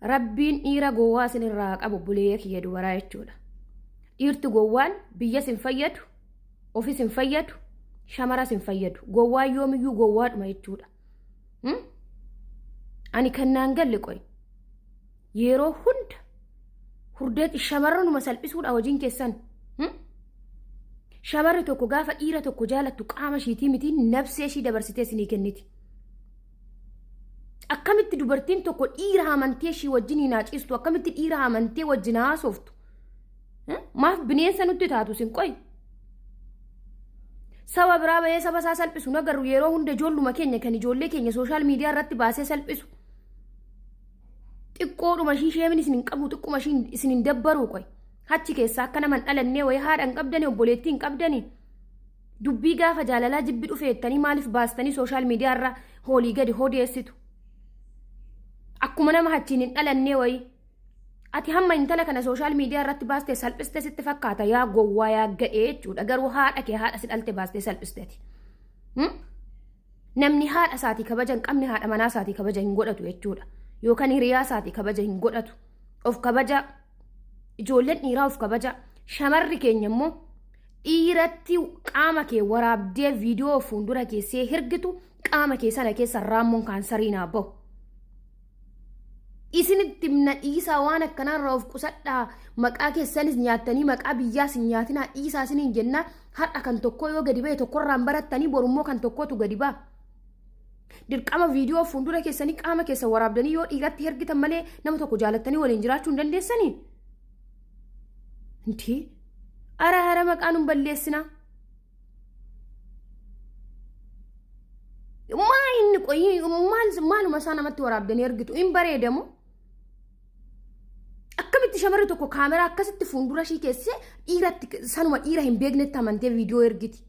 Rabbiin dhiira gowwaa isinirraa haa qabu obboleeyya kiyya dubaraa jechuudha. Dhiirti gowwaan biyyas hin fayyadu, ofis hin fayyadu, shamaras hin fayyadu. Gowwaan yoomiyyuu gowwaadhuma jechuudha. Ani kan naan galle qoy. Yeroo hunda hurdeetti shamarranuma salphisuudha hojiin keessan. Shamarri tokko gaafa dhiira tokko jaalattu qaama ishiitii miti nafsee ishii dabarsitee isinii kenniti. Akkamitti dubartiin tokko dhiira amantee ishii wajjin hin haaciistu? Akkamitti dhiira amantee wajjin haasoftu? Maaf bineensa nutti taatu isin qoy? Saba biraa bahee saba isaa salphisu nagarru yeroo hunda ijoolluma keenya kan ijoollee keenya sooshaal miidiyaa irratti baasee salphisu. Xiqqoodhuma ishii sheemin isin hin qabu xiqquma ishii isin hin dabbaruu qoy. Hachi keessaa akka nama hin dhalannee wayii haadha hin qabdanii obboleettii hin qabdanii. Dubbii gaafa jaalalaa jibbi dhufe jettanii maaliif baastanii sooshaal miidiyaa irra hoolii gadi hodeessitu? Akkuma nama hachiin hin dhalannee wayii. Ati hamma intala kana sooshaal miidiyaa irratti baastee salphiste sitti fakkaata yaa gowwaa yaa gadhee jechuudha. Garuu haadha kee haadha si dhalte baastee salphiste ati. Namni haadha isaatii kabaja hin qabne haadha manaa isaatii kabaja hin godhatu jechuudha. Yookaan hiriyaa isaatii kabaja hin godhatu. Of kabaja. Ijoolleen dhiiraa of kabaja. Shamarri keenya immoo dhiiratti qaama kee waraabdee viidiyoo fuuldura keessee hirgitu qaama kee sana keessa raammoon kaansarii naa bahu. Isinitti himna dhiisaa waan akkanaarraa of qusadhaa maqaa keessanis nyaattanii maqaa biyyaas hin nyaatinaa dhiisaa isiniin jennaa har'a kan tokkoo yoo gadi ba'e tokkorraan barattanii borummoo kan tokkootu gadi ba'a. Dirqama viidiyoo fuuldura keessanii qaama keessa waraabdanii yoo dhiiratti hergitan malee nama tokko jaalattanii waliin jiraachuu hin dandeessanii? Intii ara ara maqaa nun balleessinaa. Maa inni qoyii maal maaluma isaa namatti waraabdanii ergitu hin bareedamu. Akkamitti shamarri tokko kaameraa akkasitti fuuldura ishii keessee dhiiratti sanuma dhiira hin beeknetti amantee viidiyoo ergiti.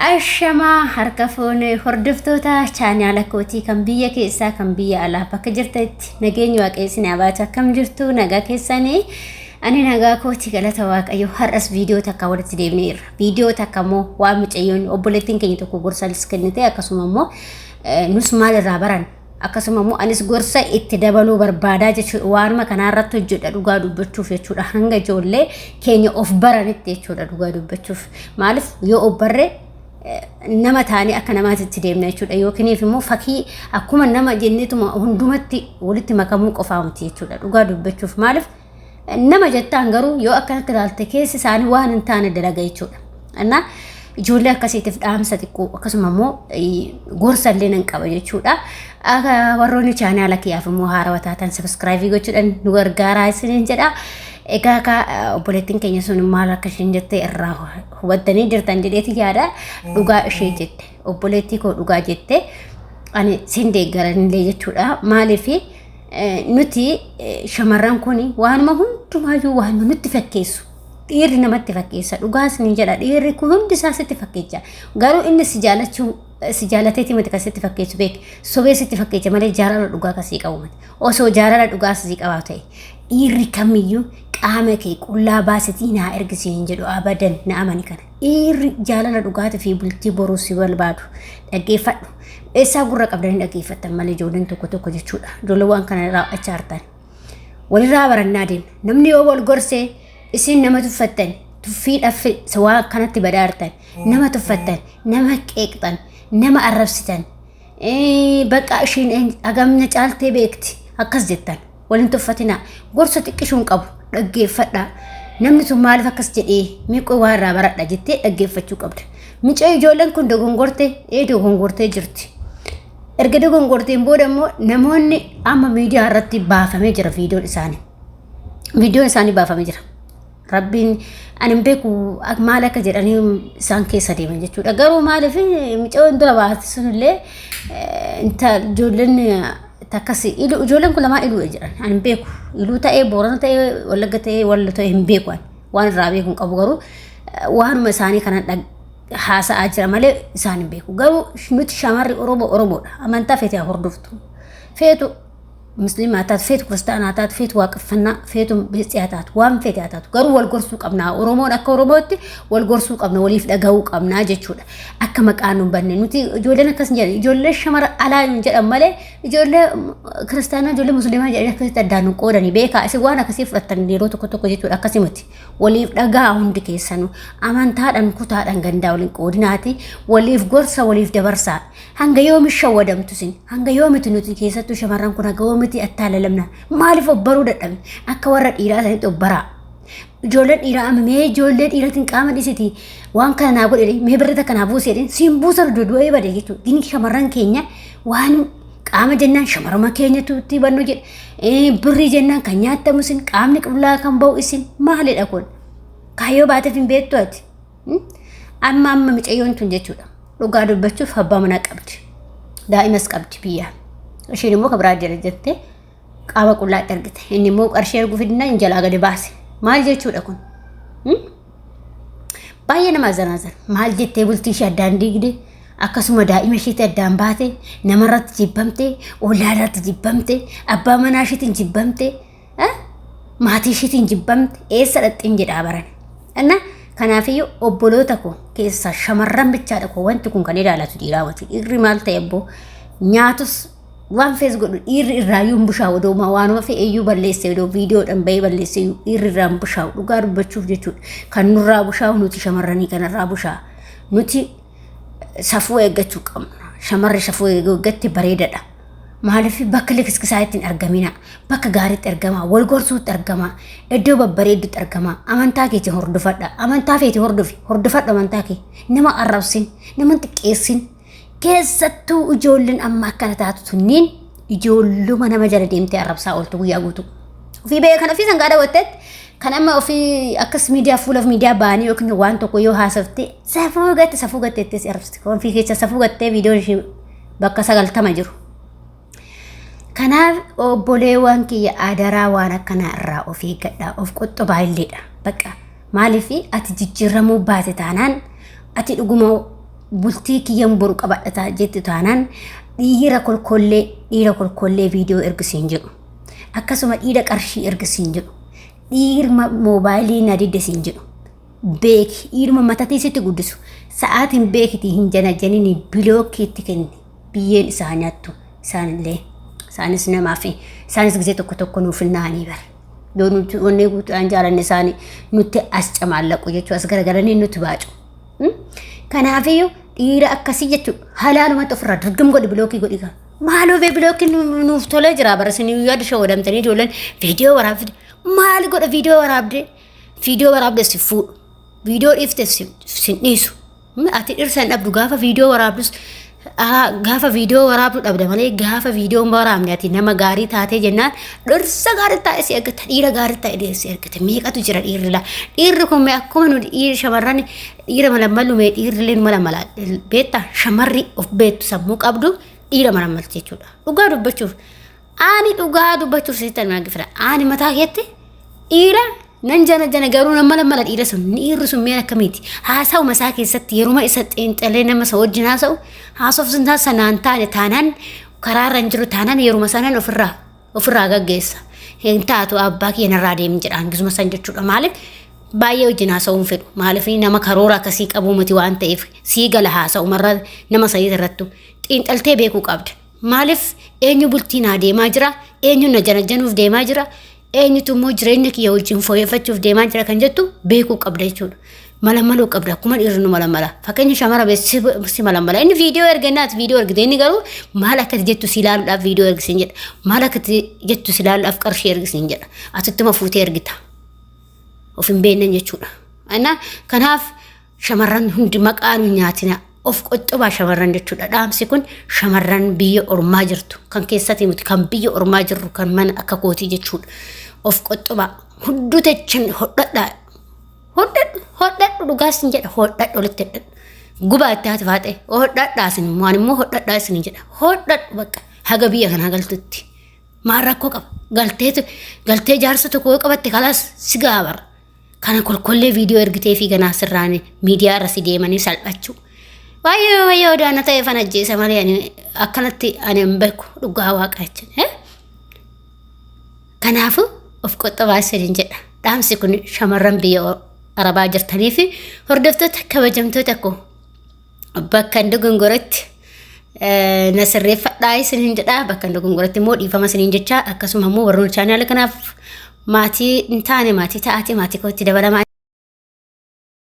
Ashamaa harka fuune hordoftoota chaanaala kootii kan biyya keessaa kan biyya alaa bakka jirtanitti nageenyi waaqayyo isin haa baatu akkam jirtu nagaa keessanii ani nagaa kootii galata waaqayyo har'as viidiyoo takka walitti deebineerra viidiyoo takka immoo waan mucayyoon obboleettiin keenya tokko gorsa kennite akkasuma immoo nus maal irraa baran Akkasuma immoo anis gorsa itti dabaluu barbaadaa jechuudha. Waanuma kanaa irratti hojjedha dhugaa dubbachuuf jechuudha. Hanga ijoollee keenya of baranitti jechuudha dhugaa dubbachuuf. Maaliif yoo of barre nama taanee akka namaatti itti deemna jechuudha. Yookiin immoo fakkii akkuma nama jenneetuma hundumatti walitti makamuu qofaa miti jechuudha dhugaa dubbachuuf. Maaliif Nama jettaan garuu yoo akkanatti ilaalte keessi isaanii waan hin taane dalaga jechuudha. Innaa ijoollee akkasiitiif dhaamsa xiqqoo akkasuma immoo gorsa illee nan qaba jechuudha. Akka warroonni chaanaala kiyyaaf immoo haarawaa taatan sabiskiraayibii gochuudhaan nu gargaaraa isiniin jedha. Egaa akka obboleettiin keenya sun maal akka isheen jette irraa hubattanii jirtan jedheeti yaada. Dhugaa ishee jette obboleettii koo dhugaa jette ani sin deeggaranillee jechuudha. Maaliif Nuti shamarran kun waanuma hundumaayyuu waanuma nutti fakkeessu. Dhiirri namatti fakkeessa. Dhugaas ni jedha. Dhiirri kun hundi isaa sitti fakkeecha. Garuu inni si jaalachuu si jaalateeti miti kan sitti fakkeessu beeki. Sobee sitti fakkeecha malee jaalala dhugaa kan sii qabu miti. Osoo jaalala dhugaa sii qabaa ta'e dhiirri kamiyyuu qaama kee qullaa baasitii naa ergi siin jedhu abadan na amani kana. Dhiirri jaalala dhugaatii fi bultii boruu si barbaadu dhaggeeffadhu. Eessaa gurra qabdanii dhaggeeffattan malee ijoolleen tokko tokko jechuudha. Ijoolleen waan kana raawwachaa jirtan. Walirraa barannaa deemna. Namni yoo wal gorsee isin nama tuffattan tuffiidhaaf waan akkanatti badaa jirtan. Nama tuffattan, nama qeeqxan, nama arrabsitan. Bakka ishiin hagamna caaltee beekti akkas jettan. Wal hin tuffatinaa. Gorsa xiqqishuun qabu dhaggeeffadhaa. Namni sun maaliif akkas jedhee miiqoo waa irraa baradha jettee dhaggeeffachuu qabda. Mucaa ijoolleen kun dogongorte ee dogongortee jirti. Erga dogongorteen booda immoo namoonni amma miidiyaa irratti baafamee jira viidiyoon isaanii. Viidiyoon isaanii baafamee jira. Rabbiin ani hin beeku maal akka jedhanii isaan keessa deeman jechuudha. Garuu maaliif mucayyoon dura baate sunillee ijoolleen takkas ijoolleen kun lamaan iluudha jedhan ani hin beeku. Iluu ta'ee Boorana ta'ee Wallagga ta'ee Wallo ta'ee hin beeku ani. Waan irraa beeku hin qabu garuu waanuma isaanii kana haasa'aa jira malee isaan hin beeku. Garuu nuti shamarri Oromoo Oromoodha. Amantaa feete haa hordoftu. Feetu Musliima haa taatu, feetu kiristaanaa haa taatu, feetu waaqeffannaa, feetu beeksii haa taatu, waan feete haa taatu, garuu wal gorsuu qabna. Oromoon akka Oromootti wal gorsuu qabna, waliif dhagahuu qabna jechuudha. Akka maqaa nu hin banne nuti ijoolleen akkas hin jedhan, ijoollee shamara alaa nu jedhan malee ijoollee kiristaanaa, ijoollee musliimaa jedhanii akkasitti addaan nu qoodanii beekaa. Isin waan akkasii fudhattan yeroo tokko tokko jechuudha. Akkasii miti. Waliif dhagaa hundi keessanuu, amantaadhaan, kutaadhaan, gandaa waliin qoodinaati, waliif gorsa, waliif dabarsaa. Hanga yoomi shawwadamtu isin? Hanga yoomiti nuti, keessattuu shamarran kun, hanga yoomiti attaalalamna? Maaliif of baruu dadhabne? Akka warra dhiiraa sanitti of baraa. Ijoolleen dhiiraa amma mee ijoollee dhiiratiin qaama dhisiti waan kana naa godhe, mee birri takka naa buusi jedheen siin buusan du'ee bade jechuudha. Gini shamarran keenya waan qaama jennaan shamarruma keenyatu itti bannu jedhe, birrii jennaan kan nyaattamu isin, qaamni qullaa kan ba'u isin. Maalidha kun? Kaayyoo baateef hin beektu ati. Amma micayyoon tun jechuudha. Dhugaa dubbachuuf abbaa manaa qabdi. Daa'imas qabdi biyyaa. Isheen immoo kan biraa jala jettee qaama qullaatti argite. Inni immoo qarshii erguu fidnaan hin jalaa gadi baase. Maal jechuudha kun? Baay'ee nama azanaazan. Maal jettee bultii ishee addaan diigde? Akkasuma daa'ima isheetti addaan baate, namarratti jibbamte, ollaa irratti jibbamte, abbaa manaa isheetiin jibbamte, maatii isheetiin jibbamte, eessa dhaqxin jedhaa baran. Inna kanaafiyyuu obboloota koo keessaa shamarran bichaadha koo wanti kun kan ilaalatu, dhiiraa miti. Dhiirri maal ta'e abboo, nyaatus waan fees godhu, dhiirri irraayyuu hin bushaa'u. Odoo waanuma fe'eeyyuu balleesse, odoo viidiyoodhaan bahee balleesse, dhiirri irraa hin bushaa'u dhugaa dubbachuuf jechuudha. Kan nurraa bushaa'u nuti shamarranii kanarraa bushaa'a. Nuti safuu eeggachuu qabna. Shamarri safuu eeggatte bareedadha. Maaliif bakka likiskisaa ittiin argamina, bakka gaariitti argama, wal gorsuutti argama, iddoo babbareeddutti argama. Amantaa keetii hordofadha. Amantaa feeti hordofi, hordofadhu amantaa kee. Nama arrabsin, nama xiqqeessin. Keessattuu ijoolleen amma akkana taatu tunniin ijoolluma nama jala deemtee arrabsaa ooltu guyyaa guutuu. Ofii beekan ofii sangaa daawwatteetti kan amma ofii akkas miidiyaa fuulaaf miidiyaa ba'anii yookiin waan tokko yoo haasofte safuu gatte, safuu gatte si arrabsiti. Ofii keessa safuu gattee viidiyoon ishee bakka 90 jiru. Kanaaf obboleewwan kiyya, adaraa waan akkanaa irraa of eeggadhaa, of qoxxobaa illeedha. Bakka maaliif ati jijjiiramuu baate taanaan, ati dhuguma bultii kiyyan boru qabadhataa jettu taanaan, dhiira kolkollee, dhiira kolkollee viidiyoo ergisiin jedhu. Akkasuma dhiira qarshii ergisiin jedhu. Dhiirma moobaayilii na diddesiin jedhu. Beeki, dhiiruma matatii sitti guddisu. Sa'aatiin beekitii hin janajjanini, block itti kenni. Biyyeen isaa nyaattu isaanillee. Isaanis namaa fi isaanis gisee tokko tokko nuuf hin naanii bara. Yoo nuti onnee guutuudhaan jaalanne isaanii nutti as camaallaqu jechuudha. As garagalanii nutti baacu. Kanaafiyyuu dhiira akkasii jechuudha. Halaalumatti ofirraa dirgim godhi, block godhi. Maaloo bee, blockiin nuuf tolee jira bara isin yaada shawwadamtanii ijoolleen viidiyoo waraabde. Maal godha viidiyoo waraabde? Viidiyoo waraabde si fuudhu. Viidiyoo dhiifte si dhiisu. Ati dhirsa hin dhabdu gaafa viidiyoo waraabdus, gaafa viidiyoo waraabdu dhabda malee, gaafa viidiyoo hin waraabne ati nama gaarii taatee jennaan dhirsa gaarii taa'e si eeggata, dhiira gaarii taa'e si eeggata. Meeqatu jira dhiirri laa? Dhiirri kun mee akkuma nu dhiira shamarran dhiira malammalu, mee dhiirri illee malamala beektaa? Shamarri of beektu sammuu qabdu dhiira malammalti jechuudha. Dhugaa dubbachuuf, ani dhugaa dubbachuuf sitti argifira, ani mataa keetti dhiira nan jana jana, garuu nan mala mala dhiira sun, dhiirri sun mi'a akkamiiti? Haasa'uma isaa keessatti yeruma isa xiinxalee nama isa wajjin haasa'u haasofsinsaa sanaan taane taanaan, karaarra hin jiru taanaan, yeruma sanaan ofirraa gaggeessa. Hin taatu, abbaa kiyya narraa deemi jedha hangisuma san jechuudha. Maaliif baay'ee wajjin haasa'uu hin fedhu? Maaliif nama karoora akkasii qabu miti waan ta'eef sii gala. Haasa'umarra nama sanii irrattu xiinxaltee beekuu qabda. Maaliif eenyu bultii naa deemaa jira, eenyu na janajjanuuf deemaa jira, eenyutu immoo jireenya kiyya wajjin fooyyeffachuuf deemaa jira kan jettu beekuu qabda jechuudha. Mala maluu qabda akkuma dhiirri nu mala mala. Fakkeenya shamara si mala mala. Inni viidiyoo ergannaati viidiyoo ergite, inni garuu maal akka jettu si ilaaluudhaaf viidiyoo ergisiin jedha. Maal akka jettu si ilaaluudhaaf qarshii ergisiin jedha. Asittuma fuutee ergita. Of hin beeknan jechuudha. Kanaaf shamarran hundi maqaa nu nyaatina. Of qoxxobaa shamarran jechuudha. Dhaamsi kun shamarran biyya ormaa jirtu kan keessatti miti, kan biyya ormaa jirru, kan mana akka kootii jechuudha. Of qoxxobaa, hunduu techan hodhadhaa. Hodhadhu, hodhadhu, dhugaas hin jedha, hodhadhu, walitti hodhadhu. Gubaa itti haati faaxee hodhadhaa isin waan immoo hodhadhaa isin jedha. Hodhadhu bakka haga biyya kanaa galtutti. Maal rakkoo qaba? Galtee galtee jaarsa tokko yoo qabatte kalaas si gaabara. Kana kolkollee viidiyoo ergitee fi ganaa sirraan miidiyaa irra si deemanii salphachuu. Baay'ee baay'ee odaana ta'e fan ajjeesa malee ani akkanatti ani hin beeku dhugaa waaqa jechuudha. Kanaafuu of qoxxobaa isiniin jedha. Dhaamsi kun shamarran biyya Arabaa jirtanii fi hordoftoota kabajamtoota koo bakka hin dogongoretti na sirreeffadhaa isiniin jedha. Bakka hin dogongoretti immoo dhiifama isiniin jecha, akkasuma immoo warroonni chaanaala kanaaf maatii hin taane maatii ta'aati maatii kootti dabalamaa.